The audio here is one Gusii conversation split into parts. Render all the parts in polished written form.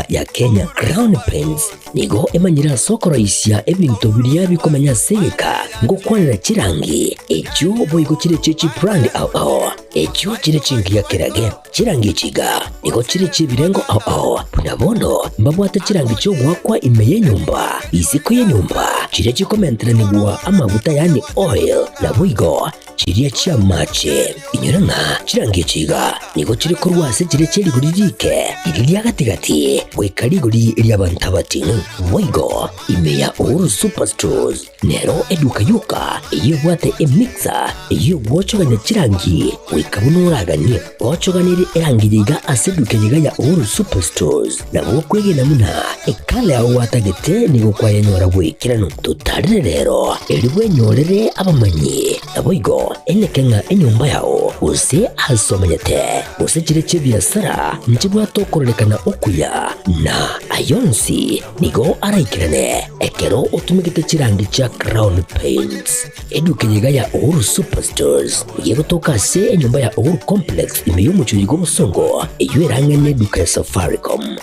iga ya Kenya. Crown Paints nigo emanyire ase okoroisia ebinto biria bikomenya ase egeka, ngokwanera chirangi echio boigo chire chie chibrand ao ao, echio chire chingiya kerage. Chirangi echi iga nigo chire chi'ebirengo ao ao, buna bono mbabwate chirangi chi'ogoakwa ime y'enyomba, isiko y'enyomba, chiria chikomenteranigwa amaguta yaani oil, naboigo chiria chi'amache. Inyora ng'a chirangi echi iga nigo chire korwa ase chiria chie rigori riike, riria ria gati-gati, goika rigori ri'abanto abating'u. Boigo ime ya Uhuru Superstores Nero eduka yoka eyio ebwate emixer eyio egwochogania chirangi goika buna oraganie. Ochoganerie erangi yaiga ase eduka eyeiga ya Uhuru Superstores nabo okwegena buna ekala yao gwatagete nigo kwayenyora bw'ekeranu. Totarire rero erio bwenyorere abamanyi naboigo eneke ng'a enyomba yao gose ase omenyete gose chire chi'ebiasara nchibwate okororekana okuya na ayonsi Nigo araikerane ekero otumegete chirangi chia Crown Paints. Eduka eye iga ya Uhuru Superstores nigo egotoka ase enyomba ya Uhuru Complex ime y'omochie oyo bw'obosongo eyio erang'e neduka ya Safaricom.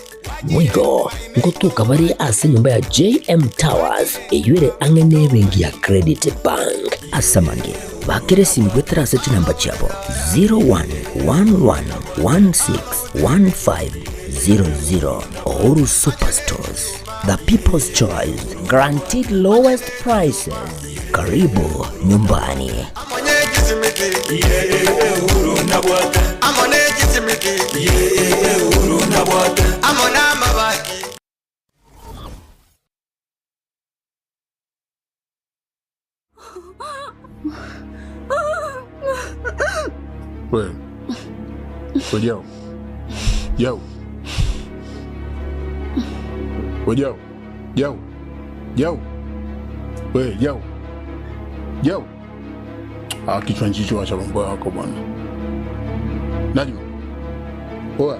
Boigo ngotoka bare ase enyomba ya JM Towers eyio ere ang'e nebenki ya Credit Bank. Ase amange, bakera esimi goetera ase chinamba chiabo 0111161500. Uhuru Superstores, the people's choice, guaranteed lowest prices. Karibu nyumbani. We. We Jau. Jau. We Jau. Jau. Jau. We Jau. Jau. Ah, kichwa nchicho acha mambo yako bwana. Najma. Oa.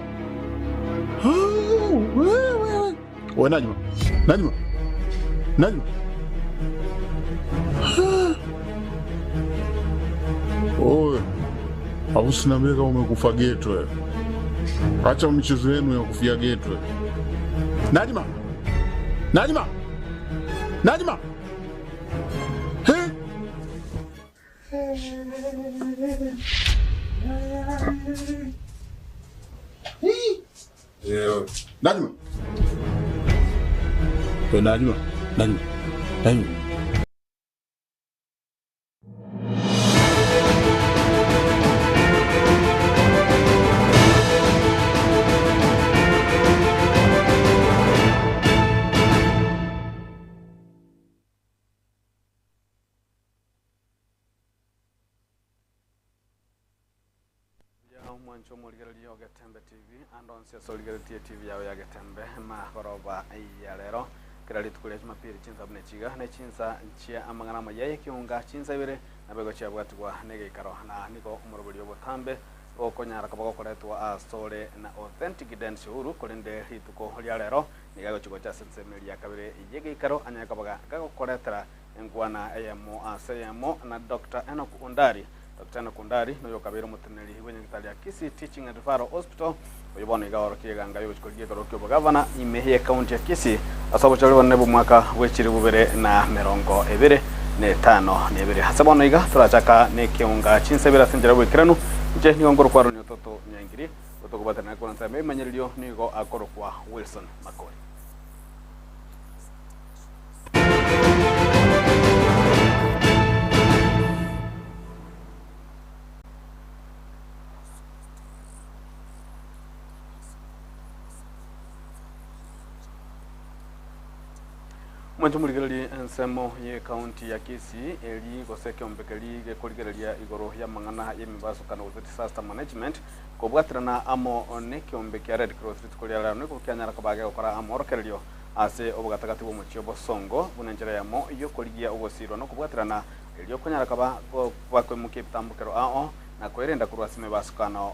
Ah, wewe. We Najma. Najma. Najma. Oe. Au usiniambie kama umekufa geto wewe. Acha michezo yenu ya kufia geto. wewe. Najma. Najma. Najma. He? Najma. We Najma. Najma. Najma. Buya omwancho omorigereria o Getembe TV, ande onsi ase origeretie etivi yao ya Getembe magoroba ya rero. Kera rituko ria Jumapili chinsa buna echiga ne chinsa chia amang'ana amaya y'ekeunga chinsa ibere nabo egochiabwatigwa negeikaro na nigo omoroberi obotambe gokonyara koba gokoretwa asore na Authentic Dance Uhuru korende rituko ria rero nigo agochi gocha ase ensemo eria ya kabere y'egeikaro anyare koba gagokoretera Enkwana eyemo ase eyemo na Doctor Enock Ondari. Doctor Enock Ondari noyo okabeire omoteneneri bw'enyagitari ya Kisii Teaching and Referral Hospital, oyio bono iga aorokirie eganga y'ogochia korigia ekerogo ki'obogavana ime y'ecounty ya Kisii ase obochori bonene bw'omwaka bwe chilifu bibere na emerongo ebere na etano na ebere. Ase bono iga torachaka nekeunga chinsa ibere ase enchera y'oboikeranu. Inche nigo nkorokwa Aaron Ototo Nyaingiri, otokobwaterana korwa ensemo y'ebimanyererio nigo akorokwa Wilson Makori. Omonto omorigereria ensemo ye county ya Kisii eri gose ekeombe keria gekorigereria igoro y'amang'ana y'emebasokano gose disaster management kobwaterana amo nekeombe kia Red Cross rituko ria rero nigo kianyara koba gegokora amorokererio Ase obogatagati bw'omochie o bosongo, buna enchera eyemo y'okorigia ogosiirwa na okobwaterana, erio okonyara koba bakoimokia ebitambokero ao na kwerenda korwa ase emebasukano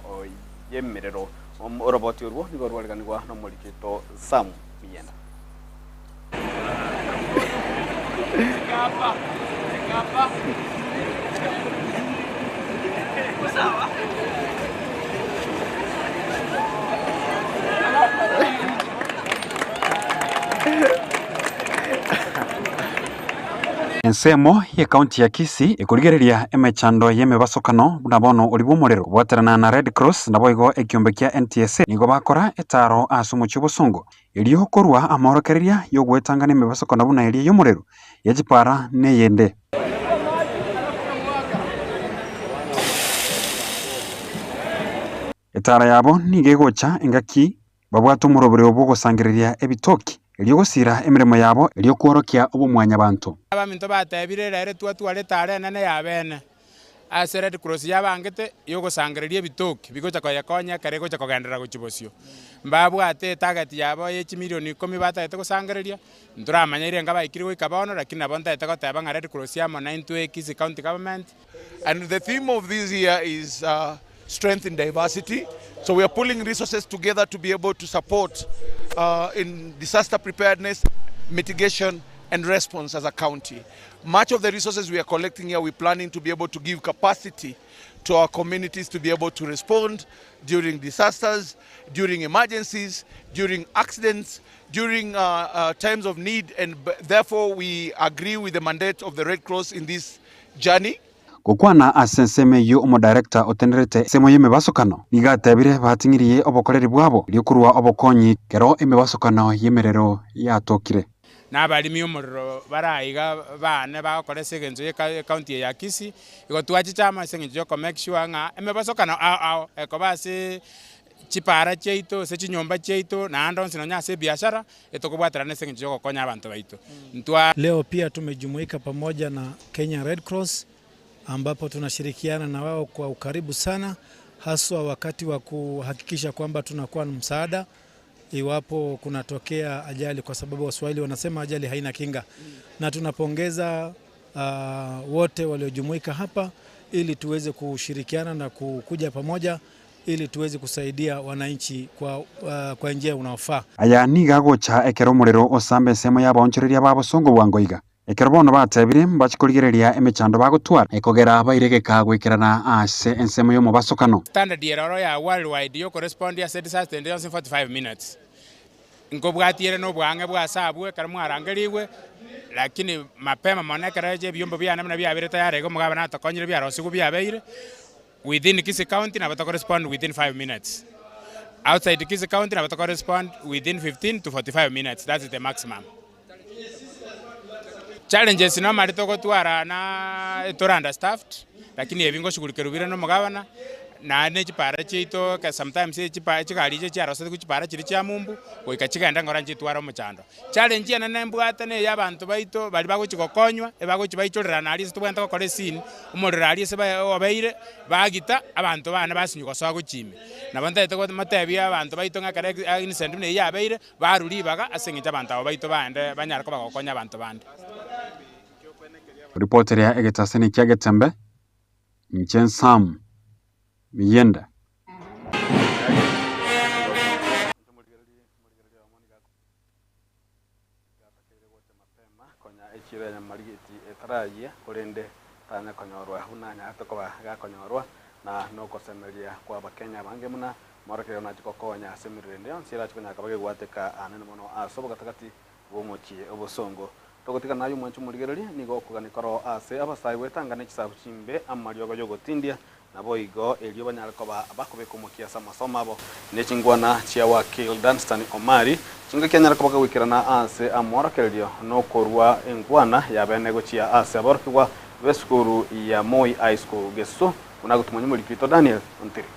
y'emerero. Oroboti orwo nigo rwariganigwa nomoriki oito Sam Miyenda. Ensemo y'ekaunti ya Kisii ekorigereria emechando y'emebasokano buna bono oria bw'omorero kobwaterana na Red Cross naboigo ekiombe kia NTSA nigo bakora etaro ase omochie obosongo erio korwa amaorokereria y'ogwetanga nemebasokano buna eria y'omorero, ye chipara neyende. Etara yabo nigo egocha engaki babwate omoroberio bw'ogosangereria ebitoki, erio gosiira emeremo yabo, erio kworokia obomwanyabanto. Abaminto batebire, Rero twatwara etara enene y'abeene ase Red Cross yabangete y'ogosangereria ebitoki bigocha koyekonya ekero egocha kogenderera gochia bosio. Mbabwate etarget yabo ye chimilioni ikomi batagete gosangereria, ntoramanya enga baikire goika bono, lakini nabo ntagete goteba ng'a Red Cross amo naintwe Kisii County Government, And the theme of this year is uh, strength in diversity. So we are pulling resources together to be able to support uh, in disaster preparedness, mitigation, and response as a county. Much of the resources we are collecting here, we're planning to be able to give capacity to our communities to be able to respond during disasters, during emergencies, during accidents, during uh, uh, times of need, and therefore we agree with the mandate of the Red Cross in this journey. Gokwana ase ensemo eyio omodirector otenerete ensemo y'emebasokano nigo atebire bating'irie obokoreri bwabo erio korua obokonyi kero emebasokano y'emerero yatokire. Na abarimi omorero bare aiga baane bagokora ase engencho ye ecounty eye ya Kisii, igo twachicha amo ase engencho ya oko make sure ng'a emebasokano ao ao ekoba ase chipara chiaito, ase chinyomba chiaito, naende onsi nonya ase ebiashara, etokobwaterana ase engencho ya ogokonya abanto baito. Ntwa. Leo pia tumejumuika pamoja na Kenya Red Cross ambapo tunashirikiana na wao kwa ukaribu sana, haswa wakati wa kuhakikisha kwamba tunakuwa na msaada iwapo kunatokea ajali, kwa sababu Waswahili wanasema ajali haina kinga, na tunapongeza wote waliojumuika hapa ili tuweze kushirikiana na kukuja pamoja ili tuweze kusaidia wananchi kwa njia unaofaa. Aya nigo agocha ekero omorero osamba ensemo y'abaonchoreria ba bosongo bwango iga. Ekero bono batebire mbache korigereria emechando bagotwara ekogera baire egeka goikerana ase ensemo y'omobasokano. Standard ere oro ya worldwide yokorespond ase disaster ende yonsi 45 minutes. Nkobwatia ere na obwang'e bwa ase abwo ekero mwarangerigwe, lakini mapema mono ekero ebiombo biane buna biabeire tayari iga omogabana natokonyire biarosigwe biabeire, Within Kisii County nabo tokorespond within 5 minutes. Outside Kisii County nabo tokorespond within 15 to 45 minutes, that's the maximum. Challenges normally togotwara na tore understaffed, lakini ebi ngoshughulikerwa bire na omogabana, naende ne chipara chiaito sometimes chigari echi chiarosetigwe chipara chiria chia mumbu, goika chigende ngora nchitware omochando. Challenge enene mbwate neye abanto baito baria bagochia gokonywa, ebagochia baichorerana aria ase tobwenerete gokora esini, omorero aria ase obeire, bagita, abanto bane basinywa gosoa gochia ime. Nabo ntagete motebie abanto baito ng'a ekero incident buna eyio yabeire, barwe ribaga ase eng'encho abanto aba baito baende banyare koba gokonya abanto bande. Ripoteria egetaseni kia Getembe, inche Sam Miyenda. Gatakeire gocha mapema konya echiro ya nyamarigeti etarayia, korende tanya konyorwa buna anyarete koba gakonyorwa, na nogosemeria kw'Abakenya abange buna morokererio nache gokonya ase emerero ende yonsi erache konyara koba gegwateka anene mono ase obogatagati bw'omochie obosongo. Togotiga naye omwanche omorigereria, nigo okogania koroo ase abasae gwetanga ne chisabu chimbe amariogo y'ogotindia, Naboigo erio banyare koba bakobeka omokia ase amasomo abo, ne chingwana chia Wakil Dunstan Omari, chingaki anyare koba kagoikerana ase amorokererio na okorua enkwana y'abene gochia ase aborokigwa b'esukuru ya Moi High School Gesusu, buna agotumwa nyomoriki oito Daniel Ontiri.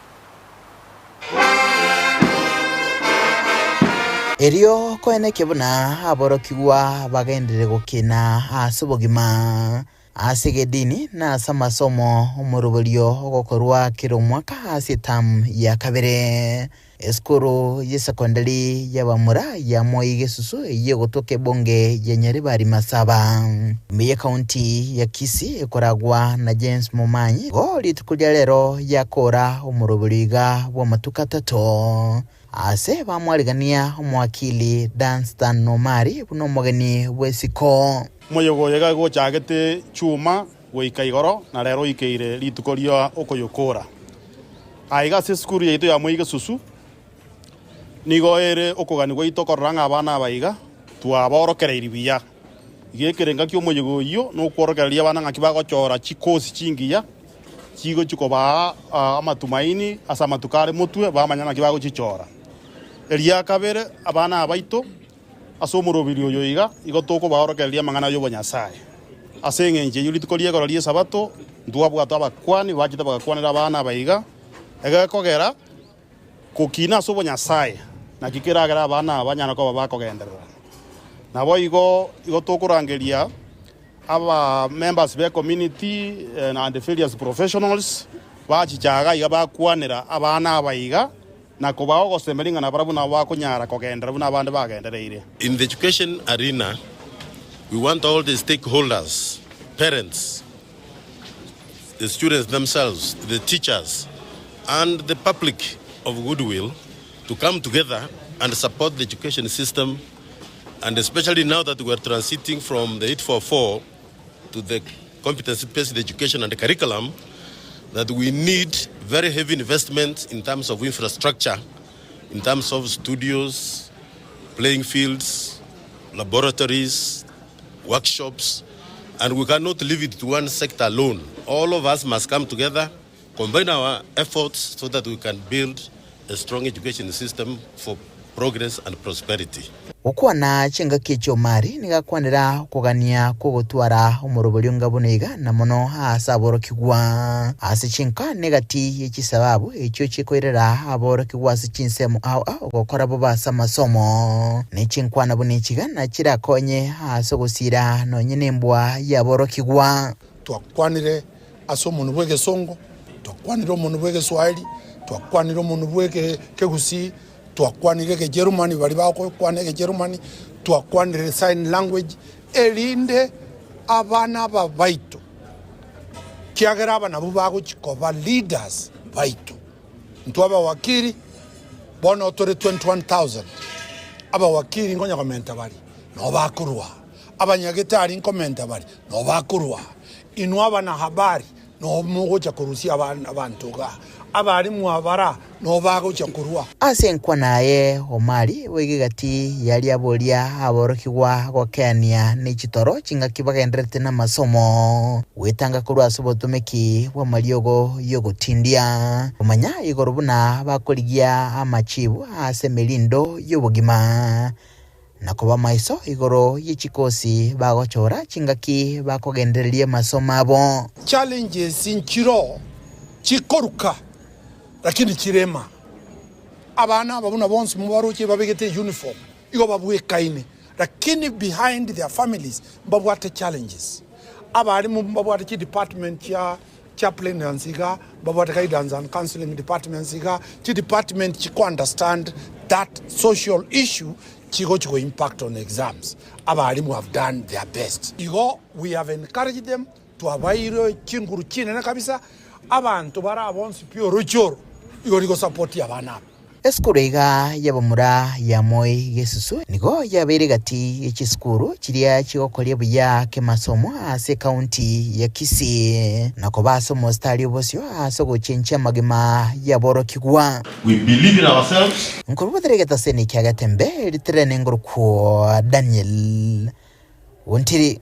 Erio koenekia buna aborokigwa bagenderere gokina ase obogima. Ase egedini na ase amasomo omoroberio ogokorwa kera omwaka ase etamu ya kabere. Esukuru y'esekondari y'abamura ya Moi Gesusu eyio egotoka ebunge ya Nyaribari Masaba, ime y'ekaunti ya Kisii ekoragwa na James Momanyi igo rituko ria rero yakora omoroberio iga bw'amatuko atato ase bamwarigania omowakili Dunstan Omari buna omogeni bw'esiko. Omoyega oyo iga gochagete chuma goika igoro, na rero oikeire rituko ria okoyokora. Aiga ase esukuru yaito ya Moi Gesusu, nigo ere okogania gwaito korora ng'a abana aba iga twaborokereirie buya. Iga ekerenga ki'omoyega oyio nokworokereria abana ng'aki bagochora chikosi chingiya chigochia kobaa amatumaini ase amatuko are motwe, bamanya ng'aki bagochichora. Eria kabere, abana abaito ase omorobiri oyo iga, igo tokobaorokereria amang'ana y'obonyasae. Ase engencho eyio rituko ri'egoro ri'Esabato ntwabwate abakuani bachete bagakwanera abana aba iga, egekogera Gokina ase obonyasae naki keragere abana aba banyare koba bakogenderera. Naboigo igo tokorangeria aba members be community and various professionals bachiche iga iga bakwanera abana aba iga na kobaa ogosemeria ng'a nabarabwo nabo bakonyara kogenderera buna abande bagendereire. In the education arena, we want all the stakeholders, parents, the students themselves, the teachers, and the public of goodwill to come together and support the education system, and especially now that we are transiting from the 844 to the competency-based education and curriculum, that we need very heavy investment in terms of infrastructure, in terms of studios, playing fields, laboratories, workshops, and we cannot leave it to one sector alone. All of us must come together, combine our efforts so that we can build a strong education system for progress and prosperity. Gokwana chingaki echio Omari nigo akwanera okogania kw'ogotwara omoroberio onga buna iga, na mono aase aborokigwa. Ase chinka negati ye chisababu echio chikoirera aborokigwa ase chinsemo ao ao gokora bobe ase amasomo, ne chinkwana buna echigana chirakonye ase ogosiira nonye nembwa y'aborokigwa. Twakwanire ase omonwa bw'egesongo, twakwanire omonwa bw'egeswahili, twakwanire omonwa bw'ekegusii, twakwanire egejerumani baria bagokwana egejerumani, twakwanire sign language, erinde abana aba baito, kiagera aba nabwo bagochia koba leaders baito. Intwe abawakili bono tore 21,000, abawakili nkonya komenta baria nabo bakorwa, abanyagetari nkomenta baria nabo bakorwa, inwe abanahabari nabo mogocha korusia abanto igaa, abalimu abara nabo bagocha korwa. Ase enkwana aye Omari boigo egati yaria boria aborokigwa gokeania ne chitoro chingaki bagendererete namasomo, gwetanga korwa ase obotomeki bw'amariogo y'ogotindia, komanya igoro buna bakorigia amachibu ase emerindo y'obogima, na koba maiso igoro ye chikosi bagochora chingaki bakogendereria amasomo abo. Challenges nchiroo chikoruka lakini chirema. Abana aba buna bonsi mobaroche babegete uniform igo babwekaine lakini behind their families mbabwate challenges. Abalimu mbabwate chidepartment chia chaplainancy iga, mbabwate guidance and counseling departments iga, chidepartment chiko understand that social issue chigochi go impact on exams. Abalimu have done their best. Igo we have encouraged them, twabaeire chinguru chinene kabisa, abanto bare aa bonsi pi oroche oro igo rigosupport abana aba. Esukuru iga y'abamura ya Moi Gesusu nigo yabeire gati ye chisukuru chiria chigokoria buya kemasomo ase ekaunti ya Kisii na koba ase omositari obosio ase ogochenchia amagima y'aborokigwa. We believe in ourselves. Nkorobotera egetaseni kia Getembe ritirene ngorokwo Daniel Ontiri.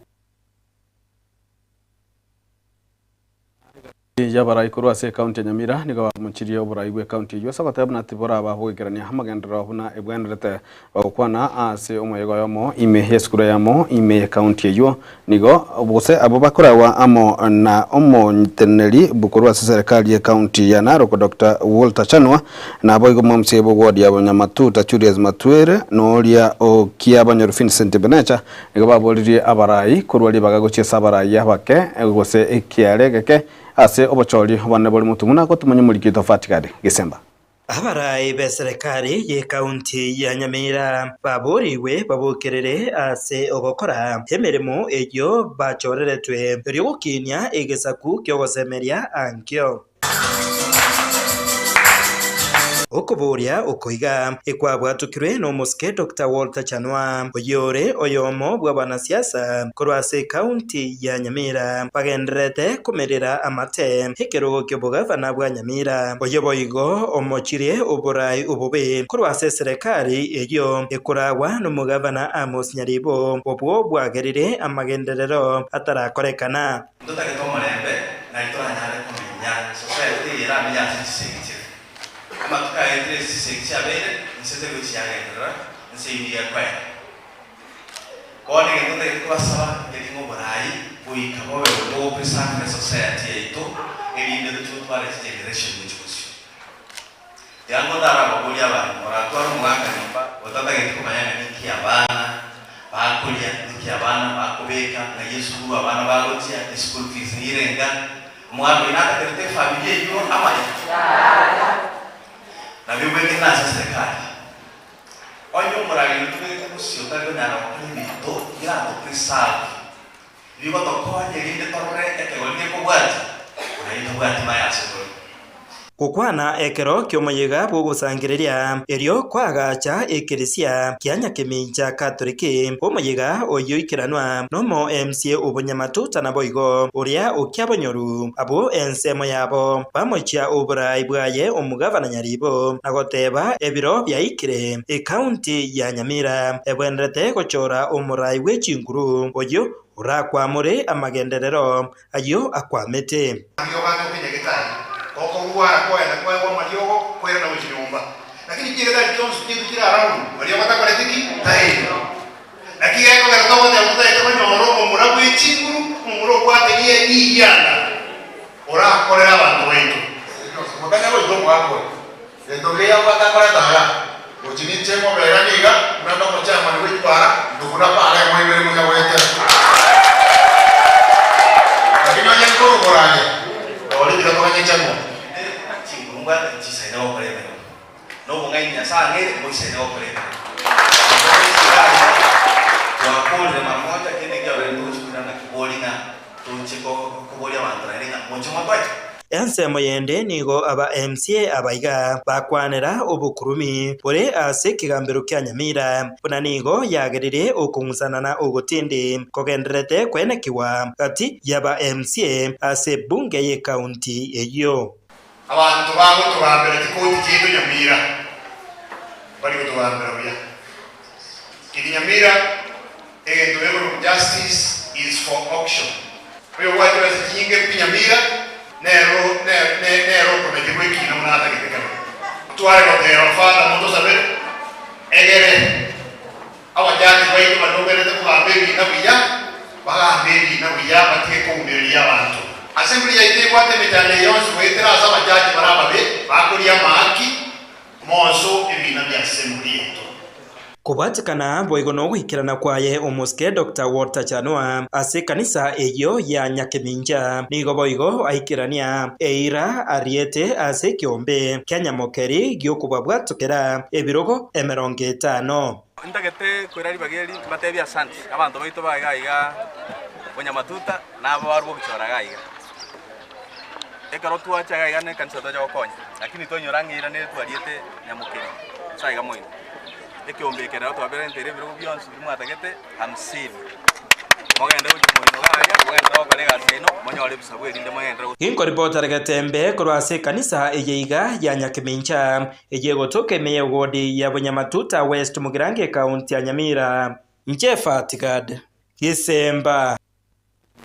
Y'abarai korwa ase ekaunti ya Nyamira nigo bamochirie oborai bw'ekaunti eyio ase ogoteba buna tiboraba bogoikerania amagenderero buna ebwenerete. Bagokwana ase omoyega oyomo ime y'esukuru eyemo ime y'ekaunti eyio nigo gose abwo bakorawa amo na omoteneneri korwa ase serikali y'ekaunti ya Narok Doctor Walter Chanua naboigo omomca bw'eward ya Nyamatuta Julius Matwere noria o Kiabonyoru Vincent Benecha Nigo baboririe abarai korwa ribaga gochia ase abarai abake gose ekiare egeke ase obochori obonene bore motumu na gotumanya omoriki oito Fatigari Gesemba. Abarai b'eserekari y'ekaunti ya Nyamira baborigwe babokerere ase ogokora emeremo eyio bachoreretwe erio gokinia egesaku ki'ogosemeria ankio. Okoboria oko iga ekwabwatokirwe nomosike Doctor Walter Chanua, oyore oyomo bw'abanasiasa korwa ase ekaunti ya Nyamira, bagendererete komerera amate ekerogo ki'obogavana bwa Nyamira. Oyo boigo omochirie oborai obobe korwa ase eserekari eyio ekoragwa nomogavana Amos Nyaribo, obwo bwagerire amagenderero atarakorekana. Ntotagete omorembe, nari toranyare komenya society eye eramenye ase chisegi chire. Amatuko aetire ase chisegi chiabeire, inse tegochi yagenderera, ense eyio nigo ekoera. Bono egento ntagete kobasaba nkeri ng'a oborai goika bobe bogopreserve esociety yaito erinde tochie gotwara chigeneration gochia bosio. Tiga ngotare ababoria abanto, moratware omogaka nyomba otatageti komanya ng'a ninki abana bakoria, ninki abana bakobeka, ng'ai esukuru abana bagochia, eschool fees nirenga, omogaka oyio natakerete efamiri eyio amaya? Nabio bwegenire ase eserekari. Onye omorageri otobegete bosio otari konyara gokora ebinto birato preserve, bigotokonya erinde torore ekegori gekobwatia, naye tabwati maya ase tore. Gokwana ekero ki'omoyega bw'ogosangereria, erio koagacha ekeresia kia Nyakemincha Katoliki, omoyega oyio oikeranwa nomo MCA obonyamatuta naboigo oria okiabonyoru, abwo ensemo yabo bamochia oborai bwaye omogavana Nyaribo na goteba ebiro biaikire ekaunti ya Nyamira ebwenerete gochora omorai bwe chinguru oyio orakwamore amagenderero ayio akwamete. Amariogo atoke nyagetari, gokorwara kwagenda kwaegwa amariogo koirana gochia nyomba. Lakini chinyagitari chionsi chiaito chire around, mariogo atakoreti ki? Taiyo. Naki gekogera togoteba totagete konyora omomura bwe chinguru, omomura obwate rie rigianda, orakorere abanto baito. Mokanya goika omogaka oyo, gento keria abwate akoreta igaa, gochia ninche mobega niga, buna nde omochairman bwe chipara, ntokuna para emo ibere monya goetera. Lakini onye nkorokora aria, rori tiga toganye chang'u. Chinguru mbwate nchisaine gokora emeremo. Na obong'aini Nyasae ang'eire mboisaine gokora emeremo. Iga twakorire mara moja kende ekiagera ntochi koirana kobori ng'a toche koboria abanto naende ng'a moche motoe. Ensemo yende nigo aba MCA abaiga bakwanera obokurumi bore ase ekegambero kia Nyamira buna nigo yagerire okong'usana na ogotindi kogendererete koenekigwa gati yaba MCA ase ebunge y'ecounty eyio. Abanto bagotogambera chikoti chiaito Nyamira mbari gotogambera buya. Kiri Nyamira egento gekorokwa justice is for auction. Oyobwate chibesa chinyinge pi Nyamira nero nere okonacherwa ekina buna atagete kebe. Tware goteba Father motosabere egere Abajaji baito baria oberete kogamba ebiina buya, bagambe ebiina buya, batige koumereria abanto. Assembly yaito ebwate emechando eye yonsi goetera ase abajaji bare ababe, bakoria amaaki, monso ebiina bia assembly yaito. Kobwatekana boigo nogoikerana kwaye omosike Doctor Walter Chanua ase ekanisa eyio ya Nyakemincha nigo boigo aikerania eira ariete ase ekeombe kia Nyamokeri giokobabwatokera ebirogo 50. Ntagete koira ribaga eri mbatebie asante abanto baito ba iga iga Bonyamatuta na aba barwa ogochora iga iga. Ekero twacha iga iga na ekanisa twacha gokonya, lakini twainyora ng'a eira nere twariete nyamokeri ase aiga moino. Ekeombe eke rero twaberenteire ebirogo bionsi biria mwatagete hamsini. Mogende gochia moino iga aria, mogenderere gokora egasi yaino, monyore ebisabu erinde mogenderere go. Ginkoripotera getembe korwa ase ekanisa eye iga ya Nyakemincha, Eye egotoka ime y'ewodi ya Bunyamatuta West Mugirango ekaunti ya Nyamira. Inche Fatigad Gisemba.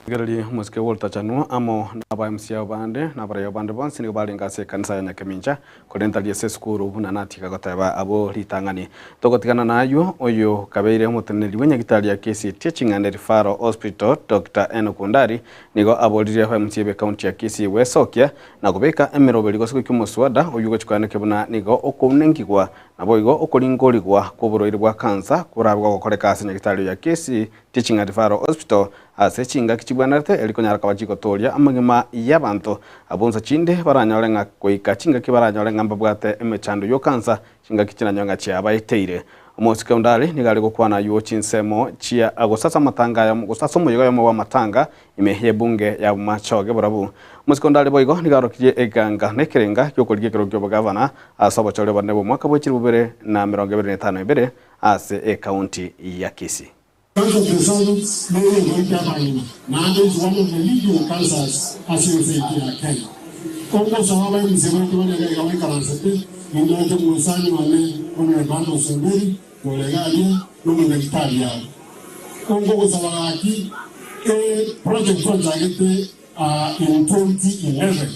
Rigereria omosike Walter Chanua amo naba MCA bande na abaraiyo bande bonsi nigo barenge ase ekanisa ya Nyakemincha korende tari ase esukuru buna natiga goteba abwo ritang'ani. Togotigana naywo oyo kabeire omoteneneri bw'enyagitari ya Kisii Teaching and Referral Hospital Doctor Enock Ondari nigo aboririe aba MCA b'ekaunti ya Kisii gwesokia na kobeka emeroberi gose goika omoswada oyio ogochia koanekio buna nigo okounengigwa, naboigo okoringorigwa kw'oborwaire bwa kansa korabe gogokoreka ase nyagitari ya Kisii Teaching and Referral Hospital ase chingaki chibwenerete eri konyara koba chigotooria amagima y'abanto. Abwo nsa chinde baranyore ng'a goika chingaki baranyore ng'a mbabwate emechando y'okansa chingaki chinanyore ng'a chiabaeteire. Omosike Ondari nigo are gokwana aywo chinsemo chia gose ase amatanga aya gose ase omoyega oyomo bw'amatanga ime y'ebunge ya Bomachoge Borabu. Omosike Ondari boigo nigo arokirie eganga na ekerenga gi'okorigia ekerogo ki'obogavana ase obochori obonene bw'omwaka bwe 2025 ase ekaunti ya Kisii. Cancer of the cervix nere egoita abang'ina naende is one of the leading cancers ase ense yaito ya Kenya. Kongosaba abaemisia baito baria iga iga baikaransete, nindoche omosani one Honourable Amos Omberi ore iga aria na omonyagitari are. Kongogosaba gaki e project twachagete in 2011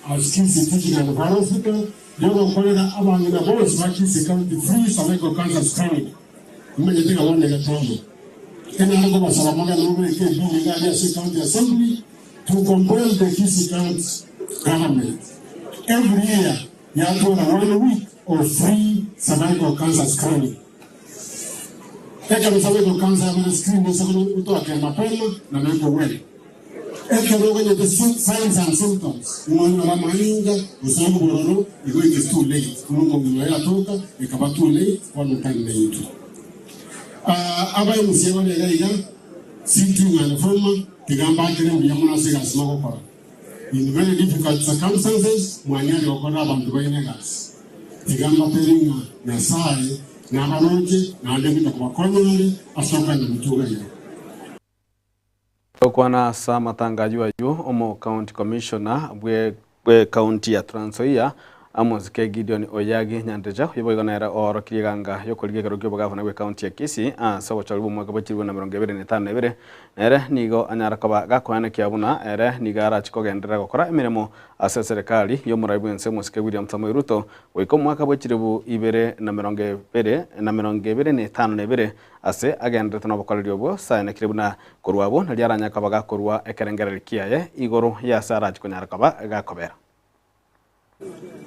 as Kisii Teaching and Referral Hospital yogokorera abang'ina bonsi ba Kisii County free cervical cancer screening. Nimanyete ng'a bono iga toiyo. Enyare kobasaba mogende mobeke ebill iga aria ase County Assembly to compel the Kisii County Government every year yatwara one week of free cervical cancer screening. Ekero cervical cancer yabere screened ase gotoakera mapema nabo ekogwena. Ekero oganyete signs and symptoms, nimonyore amainga gose obororo, igo it is too late. Buna omong'ina oyo atoka, ekaba too late, bono tari naintwe. Aba MCA bare iga iga, sitting and former, tiga mbakere mbuya mono ase egasi mogokora. In very difficult circumstances, mwanyarire gokorera abanto baino egasi. Tiga mbatebie ng'a Nyasaye nabaroche naende gocha kobakonya are ase okogenda gotuga iga. Gokwana ase amatanga ayio ayio, omo county commissioner bwe bw'ecounty ya Trans Nzoia, Amos K. Gideon Oyagi Nyandeja, oyio boigo nere oorokirie eganga y'okorigia ekero ki'obogavana bw'ecounty ya Kisii ase obochori bw'omwaka bwe chilifu na emerongo ebere na etano na ebere, nere nigo anyara koba gakoenekia buna ere nigo arache kogenderera gokora emeremo ase eserekari y'omorai bw'ense omosike William Samoei Ruto goika omwaka bwe chilifu ibere na emerongo ebere na emerongo ebere na etano na ebere Ase agenderete nobokoreri obwo, saenekire buna korwa abwo nario aranyare koba gakorua ekerengererio kiaye igoro y'ase arache konyara koba gakobera.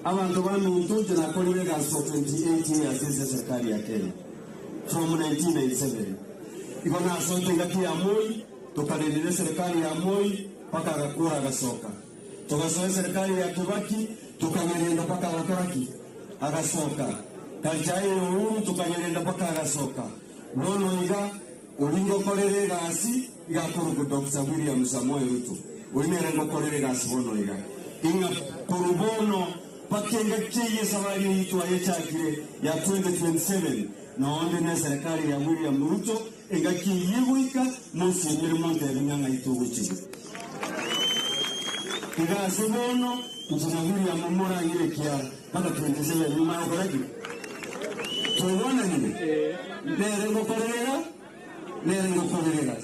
Abanto baminto, inche nakorire egasi for 28 years ase eserikari ya Kenya from 1997. Igo nasoete engaki ya Moi, tokarerera eserikari ya Moi mpaka agakora agasoka. Togasoa eserikari ya Kibaki, tokanyerenda mpaka agakora ki? Agasoka. Culture eye Uhuru tokanyerenda mpaka agasoka. Bono iga, oria ngokorera egasi iga akorokwa Doctor William Samoei Ruto. Oria nere ngokorera egasi bono iga. Ing'a korwa bono mpaka engaki eyio esabari eyio twayechakire ya 2027, noonde ne eserekari ya William Ruto, engaki eyio egoika, monsiemere montebie ng'a ng'ai togochia. Iga ase bono, inche na William morang'ire ekiara mpaka 27 nyuma yokora ki? Twaigwananire? Nere ngokorerera, nere ngokorerera.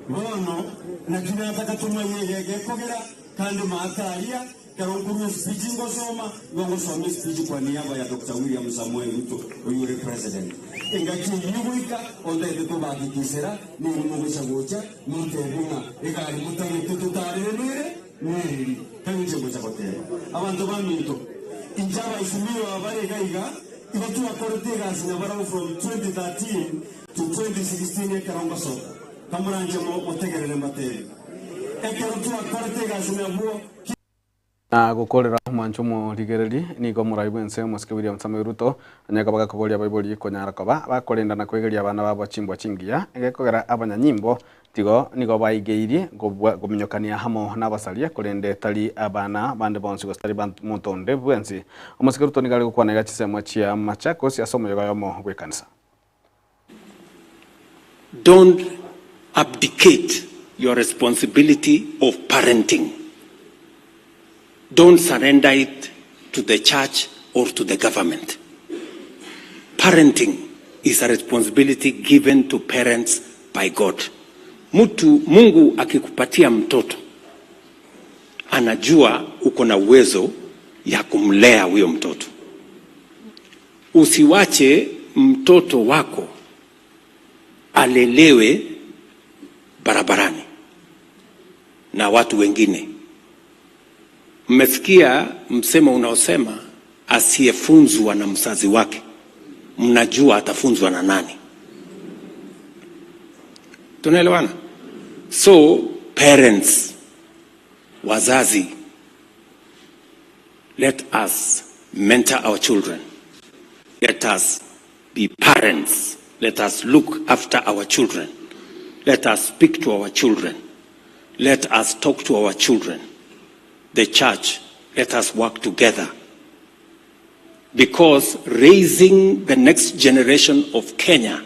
Bono naki nataka tomanye egeke ekogera, kandi maate aria, Ekero nkorua espeech ngosoma, nigo ngosoma espeech kwa niaba ya Doctor William Samoei Ruto oyio ore president. Engaki eyio goika ontagete kobahakikisera nigo mogocha gocha montebie ng'a egari motagete totarere nere nereri. Tari inche ngocha goteba. Abanto baminto, inche abaisimiwa aba bare iga iga, igo twakorete egasi nabarabwo from 2013 to 2016 ekero ngosoka. Kamoranche motegerere mbatebie. Ekero twakorete egasi nabwo. Na gokorera omwancho omorigereria, nigo omorai bw'ense omosike William Samoei Ruto anyare koba gakoboria abaibori konyara koba bakorenda na kwegeria abana babo chimbwa chingiya, egekogera abanyanyimbo tigo nigo baigeirie kominyokania amo nabasaria korende tari abana bande bonsi gose tari monto onde bwensi. Omosike Ruto nigo are gokwana iga chisemo chia Machakos ase omoyega oyomo bw'ekanisa. Don't abdicate your responsibility of parenting. Don't surrender it to the church or to the government. Parenting is a responsibility given to parents by God. Mtu Mungu akikupatia mtoto anajua uko na uwezo ya kumlea huyo mtoto. Usiwache mtoto wako alelewe barabarani na watu wengine. Mmesikia msemo unaosema asiyefunzwa na mzazi wake, mnajua atafunzwa na nani? Tunaelewana? So parents, wazazi, Let us mentor our children. Let us be parents. Let us look after our children. Let us speak to our children. Let us talk to our children. The church, let us work together. Because raising the next generation of Kenya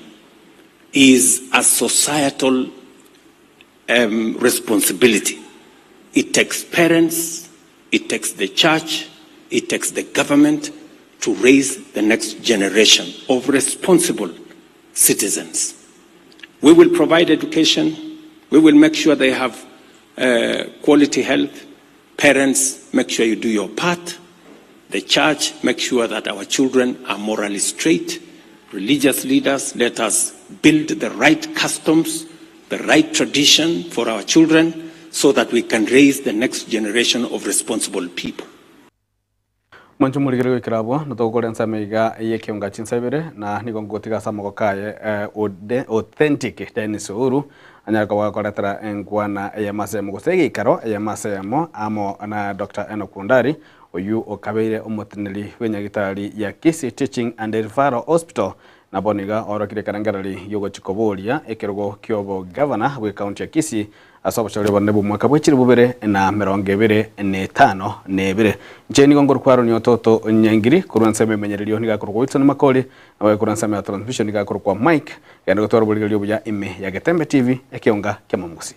is a societal um, responsibility. It takes parents, it takes the church, it takes the government to raise the next generation of responsible citizens. We will provide education. We will make sure they have uh, quality health. Parents, make sure you do your part. The church, make sure that our children are morally straight. Religious leaders, let us build the right customs, the right tradition for our children so that we can raise the next generation of responsible people. Mwancho morigere goikera abwo notogokora ensemo iga y'ekionga chinsa ibere na nigo ngotiga ase amagoko aye eh, ode- authentic Dennis Uhuru anyare koba gakoretera enkwana ey'emasemo gose egeikaro ey'emasemo amo na Dr. Enock Wandari oywo okabeire omoteneneri bw'enyagitari ya Kisii Teaching and Referral Hospital na bono iga orokire ekerengereri giogochia koboria ekerogo ki'obogavana bw'ecounty ya Kisii ase obochori obonene bw'omwaka bwe 2025 na ebere. Inche nigo nkorokwa Aaron Ototo Nyangiri, korwa ensemo emenyererio nigo akorokwa Wilson Makori, naboigo korwa ensemo ya transmission nigo akorokwa Mike, genda gotwara oborigereria obuya ime ya Getembe TV, ekeonga ki'amamosi.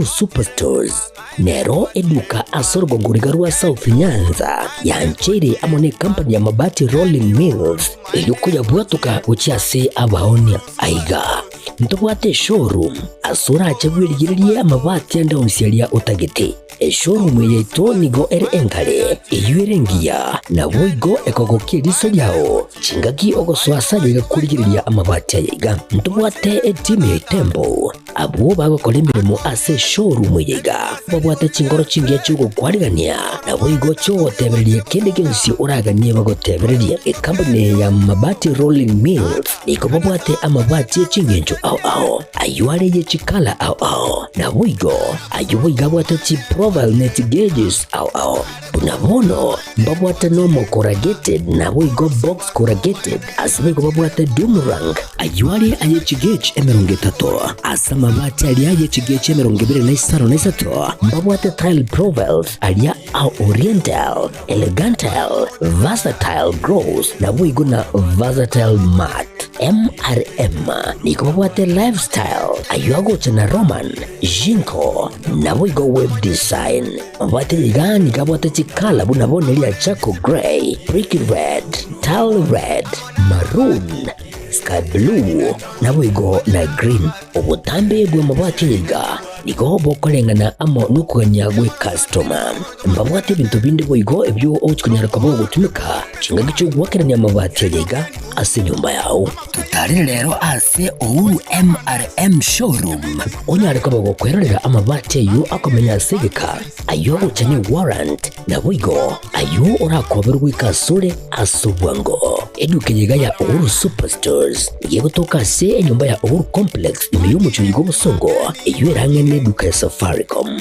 Superstores nero eduka ase orogongo riga rwa South Nyanza yancheire amo ne company ya Mabati Rolling Mills erio koyabwatoka gochia ase abaonia. Aiga ntobwate eshowroom ase orache bwerigererie amabati ande onsi aria otagete. Eshowroom eye yaito nigo ere enkare, eyio ere engiya, naboigo ekogokia eriso riao chingaki ogosoa ase aye iga korigereria amabati aya iga. Ntobwate etimu ya Itembo Abwo bagokora emeremo ase eshowroom eye iga babwate chinkoro chingiya chi'ogokwarigania, naboigo chi'ogotebereria kende gionsi oraganie bagotebererie. Ecompany eye ya Mabati Rolling Mills nigo babwate amabati e chingencho ao ao, ayio are ye chikala ao ao, naboigo ayio boigo abwate chiprofile ne chigeges ao ao. Buna bono mbabwate normal corrugated naboigo box corrugated, ase boigo babwate doomerang, ayio are aye chigauge 30, ase amabati aria aye chigauge 25, mbabwate tile profiles aria a oriental, elegantile, versatile gloss naboigo na versatile matte. MRM nigo babwate lifestyle, ayio agocha na Roman, Jinko, naboigo web design. Mabwate iga nigo abwate chikala buna bono eria charcoal grey, brick red, tile red, maroon, sky blue, naboigo na green. Obotambe bw'amabati aya iga nigo bokoreng'ana amo nokogania gw'ecustoma. Mbabwate ebinto binde boigo ebio ogochia konyara koba ogotumeka chingaki chi'ogoakerania amabati aya iga ase enyomba yao. Totarere rero ase Uhuru MRM Showroom onyare koba gokwerorera amabati ayio akomenya ase egeka, ayio agocha ne warrant, naboigo ayio orakoberwe goika asore ase obwango. Eduka eye iga ya Uhuru Superstores nigo egotoka ase enyomba ya Uhuru Complex ime y'omochie oyo bw'obosongo eyio ere ang'e neduka ya Safaricom.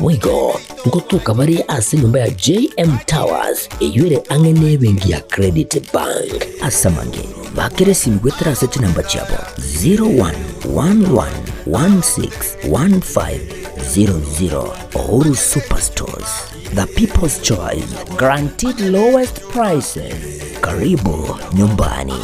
Boigo ngotoka bare ase enyomba ya JM Towers eyio ere ang'e nebenki ya Credit Bank. Ase amange, bakera esimi goetera ase chinamba chiabo 0111161500. Uhuru Superstores, the people's choice, guaranteed lowest prices. Karibu nyumbani.